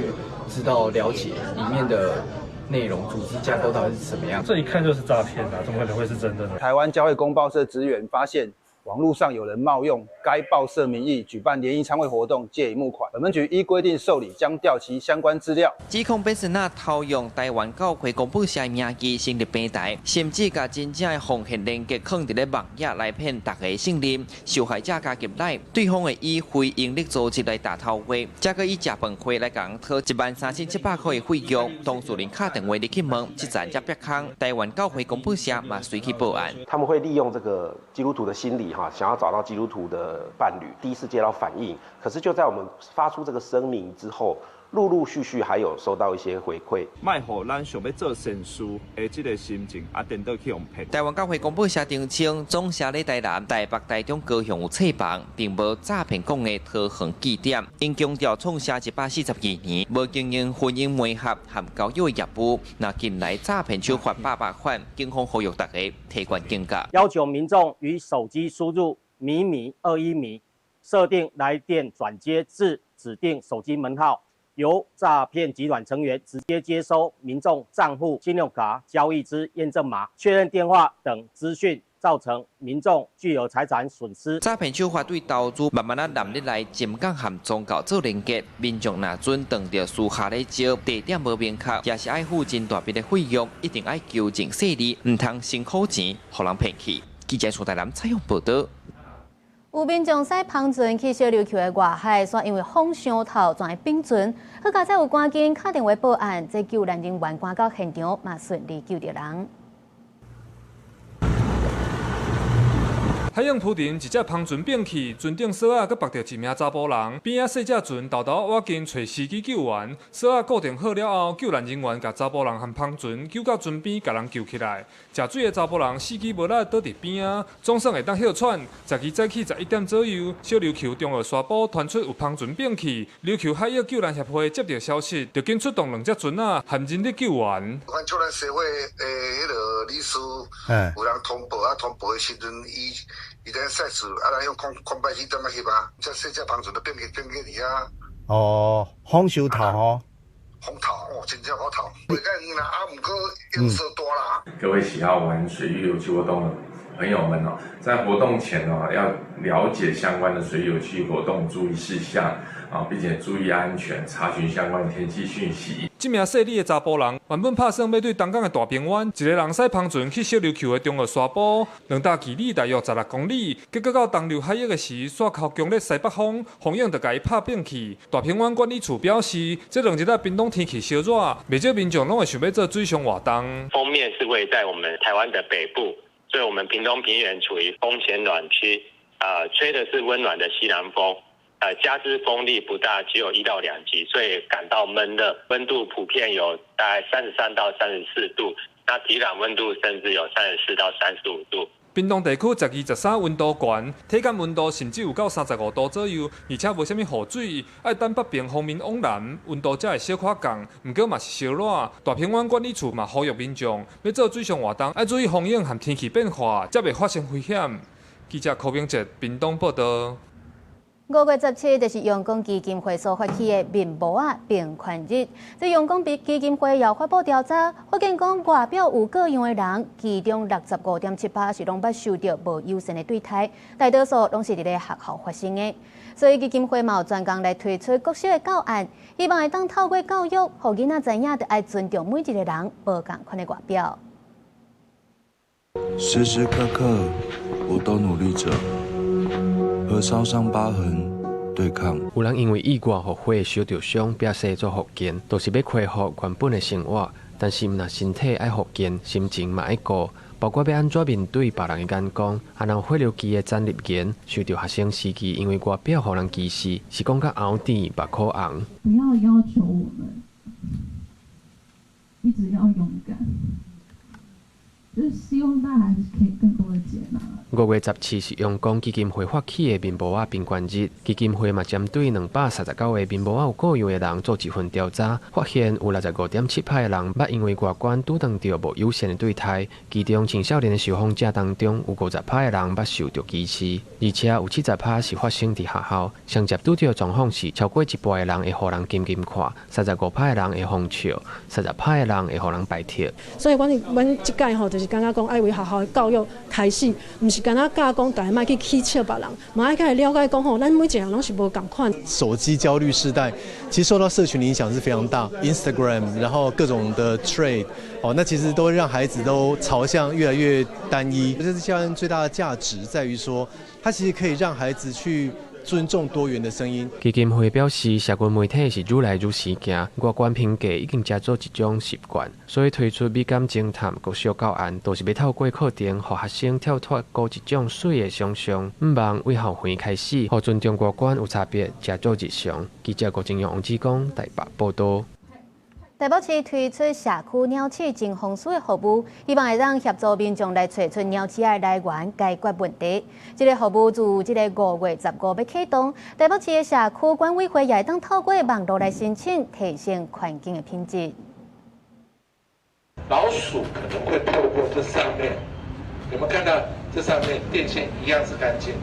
[SPEAKER 9] 知道了解裡面的內容、組織架構到底是什麼樣。
[SPEAKER 10] 這一看就是詐騙啊，怎麼可能會是真的呢？
[SPEAKER 12] 台灣教會公報社職員發現，網路上有人冒用該報社名義舉辦聯誼餐會活動，借以募款。本分局依規定受理，將調其相關資料。
[SPEAKER 8] 指控本身那偷用台灣教會公報社名義成立平台，甚至共真正的奉獻連結囥佇咧網頁來騙大家信任。受害者加入來，對方會以非營利組織來打頭話，再閣以食飯費來共討13,700塊的費用。當事人敲電話入去問，這陣才煏空。台灣教會公報社嘛隨去報案。
[SPEAKER 13] 他們會利用這個基督徒的心理，哈。想要找到基督徒的伴侶，第一次接到反應，可是就在我們發出這個聲明之後，陸陸續續還有收到一些回饋。
[SPEAKER 24] 莫予咱想欲做善事的這个心情啊，顛倒去予騙。
[SPEAKER 8] 台灣教會公報社澄清，總社咧台南、台北、台中、高雄有冊房，並無詐騙講的桃園據點。𪜶強調創社142年，無經營婚姻媒合和交友的業務。若近來詐騙手法百百款，警方呼籲大家提懸警覺，
[SPEAKER 25] 要求民眾於手機輸入米米21米，設定來電轉接至指定手機門號。由詐騙集團成員直接接收民眾賬戶、信用卡交易之驗證碼、確認電話等資訊，造成民眾巨額財產損失。
[SPEAKER 8] 詐騙手法對投資慢慢仔納入來深港和宗教做連結，民眾若準當著私下咧招，地點無明確，也是愛付真大筆的費用，一定愛求證細膩，毋通辛苦錢予人騙去。記者蘇台南採訪報導。
[SPEAKER 1] 有民眾駛帆船去小琉球的外海，煞因為風傷透，跩變船。好佳哉有趕緊敲電話報案，這救援人員趕到現場，嘛順利救著人。
[SPEAKER 26] 海湧浮沉，一隻帆船變去，船頂索仔閣縛著一名查埔人，邊仔細隻船沓沓仔倚近揣司機救援，索仔固定好了後，救援人員共查埔人和帆船救到船邊，共人救起來。食水的查埔人四肢無力倒佇邊仔，總算會當歇喘。12早起11點左右，小琉球中澳沙埔傳出有帆船變去，琉球海域救援協會接著消息，就緊出動兩隻船仔和人力救援。
[SPEAKER 27] 阮救援協會的彼个理事有人通報啊，通報的時陣，伊咧賽事，啊，咱用空空白機點仔翕啊，這細隻帆船都變去變去佇遐。
[SPEAKER 28] 哦，風傷透吼。
[SPEAKER 27] 風透哦，真正好透，袂較遠啦，啊，毋過湧勢大啦。
[SPEAKER 29] 各位喜好玩水域遊戲活動的朋友們哦，在活動前哦，要了解相關的水域遊戲活動注意事項啊，並且注意安全，查詢相關天氣訊息。
[SPEAKER 26] 這名細膩的查埔人原本拍算欲對東港的大平灣，一个人駛帆船去小琉球的中澳沙埔，兩搭距離大約16公里。結果到東琉海域的時，煞靠強烈西北風，風湧就共伊拍變去。大平灣管理處表示，這兩日仔屏東天氣燒熱，袂少民眾攏會想欲做水上活動。
[SPEAKER 33] 鋒面是位在我們台灣的北部，所以我們屏東平原處於風前暖區，吹的是溫暖的西南風。加之風力不大，只有1到2級，所以感到悶熱，溫度普遍有大概33到34度，那體感溫度甚至有34到35度。
[SPEAKER 26] 屏東地區12、13溫度懸，體感溫度甚至有到35度左右，而且無啥物雨水，愛等北邊鋒面往南，溫度才會小可降。毋過嘛是燒熱。大平灣管理處嘛呼籲民眾，欲做水上活動，愛注意風湧和天氣變化，才袂發生危險。記者柯明哲，屏東報導。
[SPEAKER 1] 5月17就是陽光基金會所發起的面膜仔平權日。這陽光基金會也發布調查，發現講外表有各樣的人，其中65.7%是攏捌受著無友善的對待，大多數攏是佇咧學校發生的。所以基金會嘛有專工來推出國小的教案，希望會當透過教育，予囡仔知影著愛尊重每一個人無仝款的外表。
[SPEAKER 2] 時時刻刻，我都努力著。和燒傷疤痕對抗。
[SPEAKER 3] 有人因為意外予火燒著傷，變勢做復健，就是欲恢復原本的生活。但是毋但身體愛復健，心情嘛愛顧，包括欲按怎面對別人的眼光。啊，若有血流機的詹立言，受著學生時期因為外表予人歧視，是講甲喉甜目箍紅。
[SPEAKER 4] 不要要求我們一直要勇敢。就是希望大家還是可以更多的接納。
[SPEAKER 3] 5月17是陽光基金會發起的面膜仔平權日，基金會嘛針對239個面膜仔有顧慮的人做一份調查，發現有65.7%的人捌因為外觀拄著無友善的對待，其中青少年的受訪者當中有50%的人捌受著歧視，而且有70%是發生佇學校。上捷拄著狀況是超過一半的人會予人緊緊看，35%的人會予笑，30%的人會予人排斥。
[SPEAKER 5] 所以，阮這屆吼，就是感覺講愛為學校的教育開始，毋是干焦教講大家莫去取笑別人，嘛愛開始了解講吼，咱每一個人攏是無仝款。
[SPEAKER 11] 手機焦慮世代，其實受到社群的影響是非常大，Instagram，然後各種的 trend，哦，那其實都會讓孩子都朝向越來越單一。這次教案最大的價值在於說，它其實可以讓孩子去尊重多元的聲音。
[SPEAKER 3] 基金會表示，社群媒體是愈來愈時行，外觀評價已經成做一種習慣，所以推出美感偵探國小教案，就是欲透過課程，予學生跳脫孤一種媠的想像，向望對校園開始，予尊重外觀有差別，成做日常。記者郭正陽、王志剛台北報導。
[SPEAKER 1] 台北市推出社區鳥鼠偵防師的服務，希望會當協助民眾來揣出鳥鼠的來源，解決問題。這个服務自這个5月15欲啟動，台北市的社區管委會也會當透過網路來申請，提升環境的品質。
[SPEAKER 14] 老鼠可能會透過這上面，有沒有看到這上面電線一樣是乾淨的？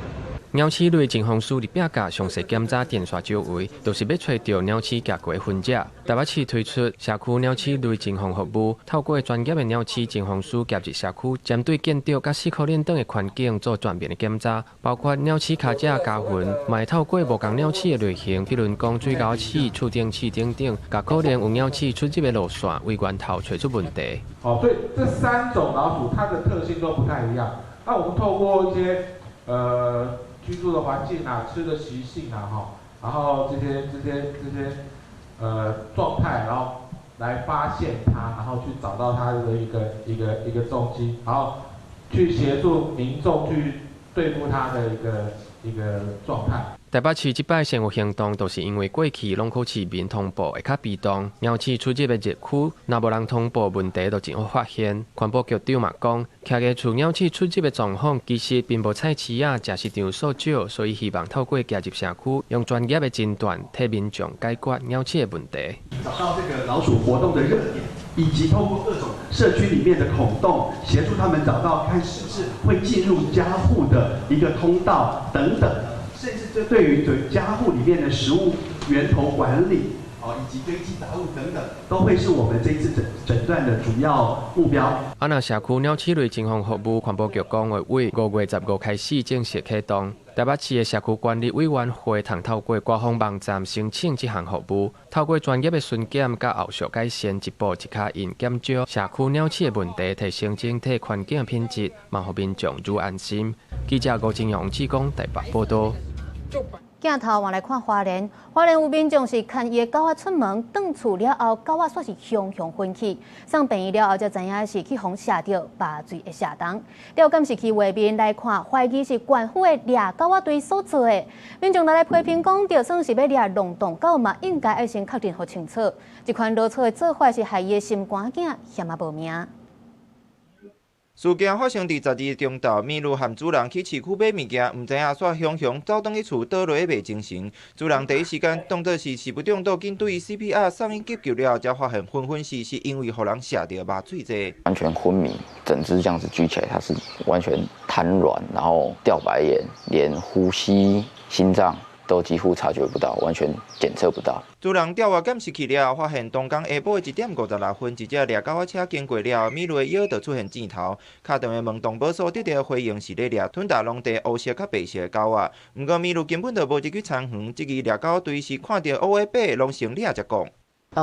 [SPEAKER 3] 鳥鼠類偵防師佇壁角詳細檢查電線周圍，就是欲揣著鳥鼠行過的痕跡。台北市推出社區鳥鼠類偵防服務，透過專業的鳥鼠偵防師夾入社區，針對建築佮四箍輪等的環境做全面的檢查，包括鳥鼠跤跡加痕，嘛會透過無仝鳥鼠的類型，比如講水溝鼠、厝頂鼠等等，共可能有鳥鼠出入的路線為源頭揣出問題。
[SPEAKER 14] 好，所以這三種老鼠它的特性都不太一樣。那我們透過一些居住的環境啊，吃的習性啊，哈，然後這些狀態，然後來發現它，然後去找到它的一個蹤跡，然後去協助民眾去對付它的一個狀態。
[SPEAKER 3] 台北市這擺先有行動，就是因為過去攏靠市民通報會較被動，鳥鼠出入的熱區，若無人通報，問題就真好發現。環保局長嘛講，徛家厝鳥鼠出入的狀況，其實並無菜市仔、食市場數少，所以希望透過加入社區，用專業的診斷替民眾解決鳥鼠的問題。
[SPEAKER 15] 找到這個老鼠活動的熱點，以及透過各種社區裡面的孔洞，協助他們找到看是不是會進入家戶的一個通道等等。甚至這對於對家戶裡面的食物源頭管理，哦，以及堆積雜物等等，都會是我們這次診斷的主要目標。
[SPEAKER 3] 啊，若社區鳥鼠類偵防服務，環保局講會對5月15開始正式啟動。台北市的社區管理委員會通透過官方網站申請這項服務，透過專業的巡檢佮後續改善，一步一跤印，減少社區鳥鼠的問題，提升整體環境品質，嘛予民眾愈安心。記者吳金陽、志剛台北報導。
[SPEAKER 1] 鏡頭換來看花蓮，花蓮有民眾是牽伊的狗仔出門，轉厝了後，狗仔煞是雄雄昏去，送病院了後才知影是去予射著麻醉的射筒。調監視器畫面來看，懷疑是縣府的掠狗仔隊所做的。民眾來批評講，就算是欲掠浪蕩狗嘛，應該愛先確認予清楚。這款齷齪的做法是害伊的心肝囝險仔無命。
[SPEAKER 16] 事件發生佇12日中晝，麋鹿和主人去市區買物件，毋知影煞雄雄走轉去厝倒落袂精神。主人第一時間當作是食物中毒，緊對伊 CPR 送醫急救了後，才發現昏昏死是因為予人射著麻醉劑。
[SPEAKER 17] 完全昏迷，整隻這樣子舉起來，它是完全癱軟，然後掉白眼，連呼吸、心臟都幾乎察覺不到，完全檢測不到。
[SPEAKER 16] 主人調查監視器了，發現當天下晡1點56分，一隻掠狗仔車經過了，麋鹿的腰就出現箭頭。敲電話問動保所，得到的回應是咧掠吞達農地烏色佮白色的狗仔。毋過麋鹿根本就無入去田園，這支獵狗隊是看著烏的白，攏先掠才講。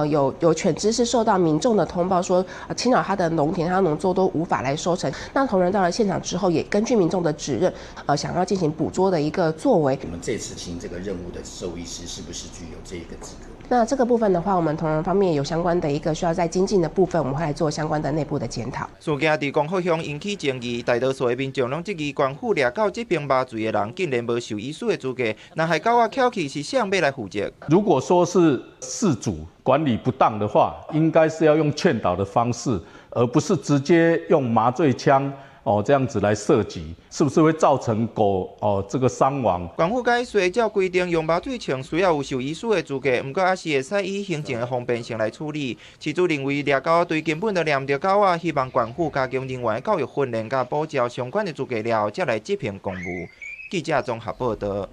[SPEAKER 6] 有犬隻是受到民眾的通報說，侵擾他的農田，他農作都無法來收成。那同仁到了現場之後，也根據民眾的指認，想要進行捕捉的一個作為。
[SPEAKER 7] 我們這次行這個任務的獸醫師是不是具有這個資格？
[SPEAKER 6] 那這個部分的話，我們同仁方面有相關的一個需要再精進的部分，我們會來做相關的內部的檢討。
[SPEAKER 16] 事件佇光復鄉引起爭議，大多數的民眾攏質疑縣府掠狗這邊麻醉的人，竟然無獸醫師的資格，若害狗仔翹去是誰欲來負責？
[SPEAKER 9] 如果說是飼主管理不當的話，應該是要用勸導的方式，而不是直接用麻醉槍哦這樣子來射擊，是不是會造成狗哦這個傷亡？
[SPEAKER 16] 縣府改說照規定用麻醉槍需要有獸醫師的資格，毋過猶是會使以行政的方便性來處理。飼主認為掠狗隊根本就掠毋著狗仔，希望縣府加強人員的教育訓練，佮補照相關的資格了後，才來執行公務。記者綜合報道。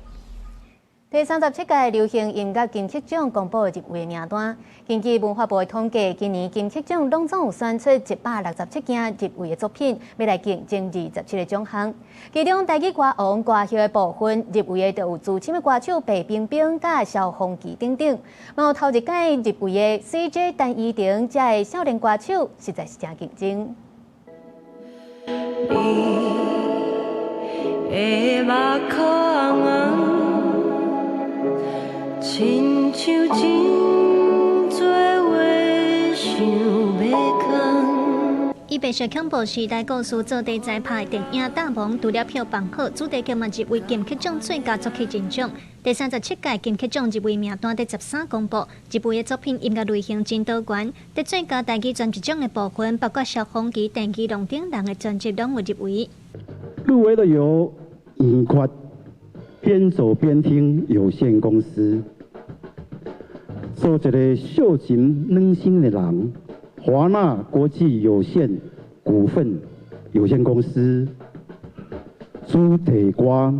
[SPEAKER 1] 第37屆流行音樂金曲獎公布入圍名單，根據文化部的統計，今年金曲獎攏總有選出167件入圍的作品，欲來競爭27個獎項。其中台語歌王歌后的部分入圍的就有資深的歌手白冰冰、佮蕭芳琪等等，嘛有頭一屆入圍的 CJ 陳依婷，這个少年歌手，實在是誠競爭。
[SPEAKER 10] 你的目眶紅親像真濟話想欲講。
[SPEAKER 18] 伊白色恐怖時代故事做題材拍的電影《大王》，除了票房好，主題曲嘛入圍金曲獎最佳作曲人獎。第三十七屆金曲獎入圍名單佇13公布，入圍的作品音樂類型真多元。佇最佳台語專輯獎的部分，包括蕭芳琪、陳綺羅等人的專輯攏有入圍。
[SPEAKER 19] 入圍的有影寬邊走邊聽有限公司，做一个秀情軟心的人，華納國際有限股份有限公司，主題歌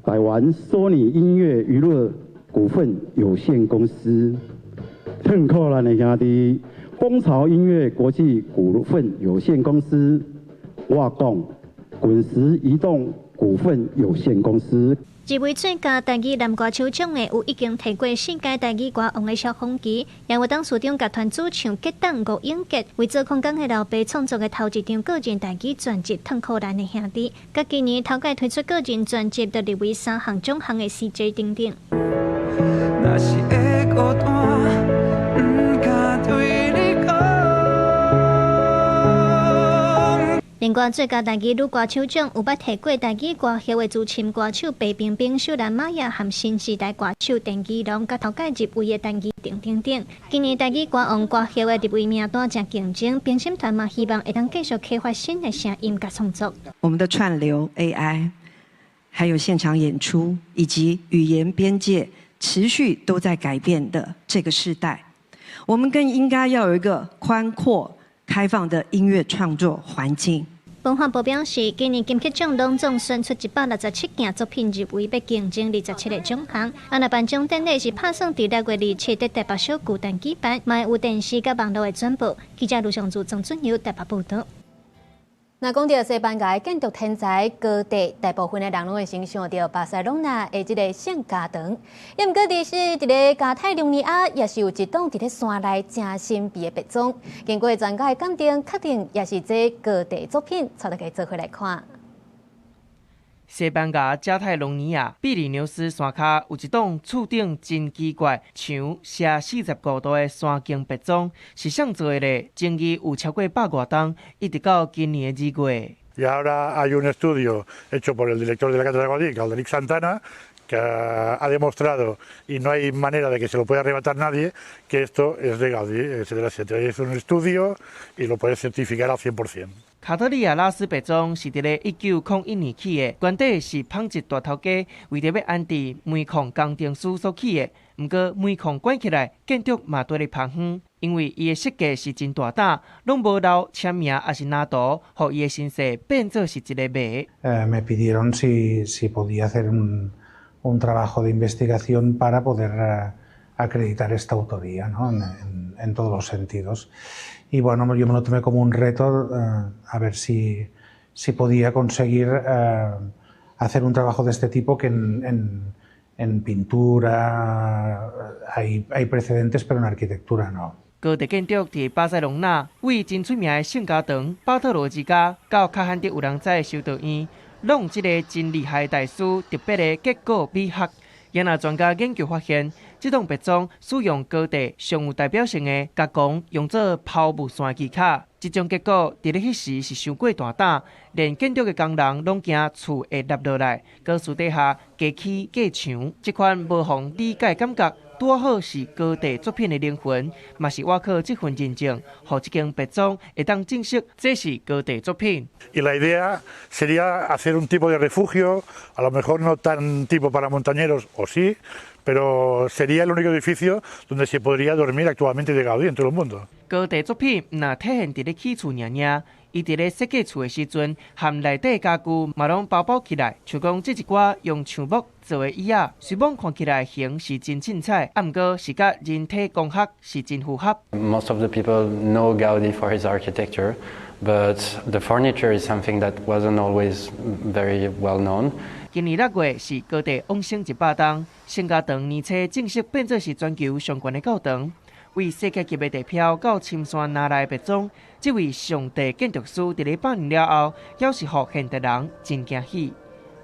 [SPEAKER 19] 台灣索尼音樂娛樂股份有限公司，褪苦難的兄弟，蜂巢音樂國際股份有限公司，我講滾石移動股份有限公司。
[SPEAKER 18] 入圍最佳台語男歌手獎的有已經提過四屆台語歌王的蕭芳琪，也有董事長樂團主唱結黨吳永杰為做空港的老爸創作的頭一張個人台語專輯《褪苦難的兄弟》，佮今年頭擺推出個人專輯，就入圍三項獎項的 CJ 等等。
[SPEAKER 10] 若是會孤單，毋敢對你講。
[SPEAKER 18] 另外，最佳台語女歌手獎有捌提過台語歌后的資深歌手白冰冰、秀蘭瑪雅和新時代歌手陳綺羅，佮頭擺入圍的陳依婷等等。今年台語歌王歌后的入圍名單誠競爭，評審團嘛希望會當繼續開發新的聲音佮創作。
[SPEAKER 20] 我們的串流 AI，還有現場演出，以及語言邊界持續都在改變的這個時代，我們更應該要有一個寬闊開放的音樂創作環境。
[SPEAKER 18] 文化部表示，今年金曲獎攏總選出167件作品入圍，欲競爭27個獎項。啊，若頒獎典禮是拍算佇6月27佇台北小巨蛋舉辦，嘛會有電視佮網路的轉播。記者盧尚柱、曾俊佑台北報導。
[SPEAKER 1] 若講著西班牙建築天才高第，大部分的人攏會先想著巴塞隆納的這个聖家堂。抑毋過，佇是佇咧加泰隆尼亞，也是有一棟佇咧山內誠神秘的別莊。經過專家的鑑定，確定也是這高第作品，帶大家做伙來看。
[SPEAKER 21] 西班牙加泰隆尼亞比利牛斯山跤有一棟厝頂真奇怪，牆斜45度的山間別莊，是啥做的咧？爭議有超過百外冬，一直到今年的2月。
[SPEAKER 22] Y ahora hay un estudio hecho por el director de la Cátedra Gaudí, Galderic Santana, que ha demostrado, y no hay manera de que se lo pueda arrebatar nadie, que esto es de Gaudí, etcétera, etcétera. Es un estudio y lo puede certificar al 100%.
[SPEAKER 21] 卡特里亞拉斯別莊是佇咧1901年起的，原底是紡織大頭家為著欲安置煤礦工程師所起的。毋過煤礦關起來，建築嘛綴咧芳園，因為伊的設計是真大膽，攏無留簽名抑是藍圖，予伊的身世變做是一個謎。
[SPEAKER 23] Me pidieron si podía hacer un,
[SPEAKER 8] un trabajo de investigación para poder acreditar esta autoría, ¿no? En todos los sentidos. Y bueno, yo me lo tomé como un reto a ver si podía conseguir hacer un trabajo de este tipo que en pintura hay precedentes, pero en arquitectura no.
[SPEAKER 21] 高迪建筑佇巴塞隆納，位真出名的聖家堂、巴特羅之家，到較罕得有人知的修道院，攏有這个真厲害的大師特別的結構美學。也若專家研究發現，這棟別莊使用高地上有代表性的加工，用做拋物線技巧。這種結果佇咧彼時是傷過大膽，連建築的工人攏驚厝會塌落來。閣私底下加起隔牆，這款無法理解感覺，拄好是高地作品的靈魂，嘛是倚靠這份認證，予這間別莊會當證實這是高地作品。
[SPEAKER 22] Y la idea sería hacer un tipo de refugio, a lo mejor no tan tipo para montañeros, o sí, pero sería el único edificio donde se podría dormir actualmente de Gaudí en todo el mundo.
[SPEAKER 21] 高地作品毋若體現佇咧起厝爾爾，伊佇咧設計厝的時陣，含內底家具嘛攏包包起來，像講這一寡用橡木做的椅仔，雖罔看起來型是真凊彩，啊，毋過是佮人體工學是真符合。
[SPEAKER 12] Most of the people know Gaudi for his architecture, but the furniture is something that wasn't always very well known.
[SPEAKER 21] 今年6月是高地往生100冬，聖家堂年初正式變做是全球上懸的教堂。為世界級的地標到深山拿來別莊，這位上帝建築師佇咧100年了後，猶是予現代人真驚喜。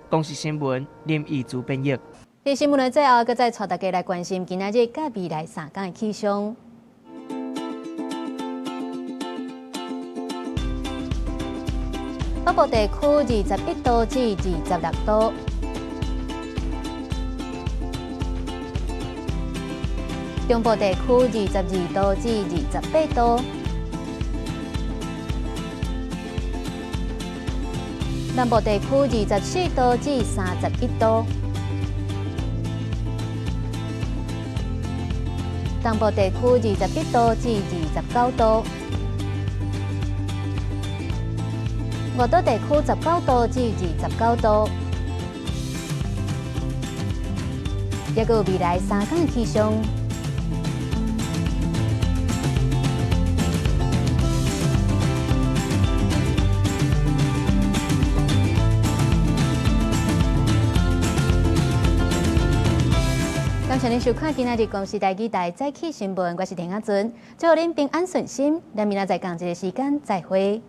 [SPEAKER 21] 公視新聞林義祖編譯。
[SPEAKER 1] 佇新聞的最後，閣再帶大家來關心今仔日佮未來3工的氣象。北部地區21度至26度。中部地區22度至28度，南部地區24度至31度，東部地區21度至29度，外島地區19度至29度，抑閣有未來3工氣象。感謝您收看今仔日公視台語台早起新聞，我是田亞尊，祝予恁平安順心，咱明仔載仝一个時間再會。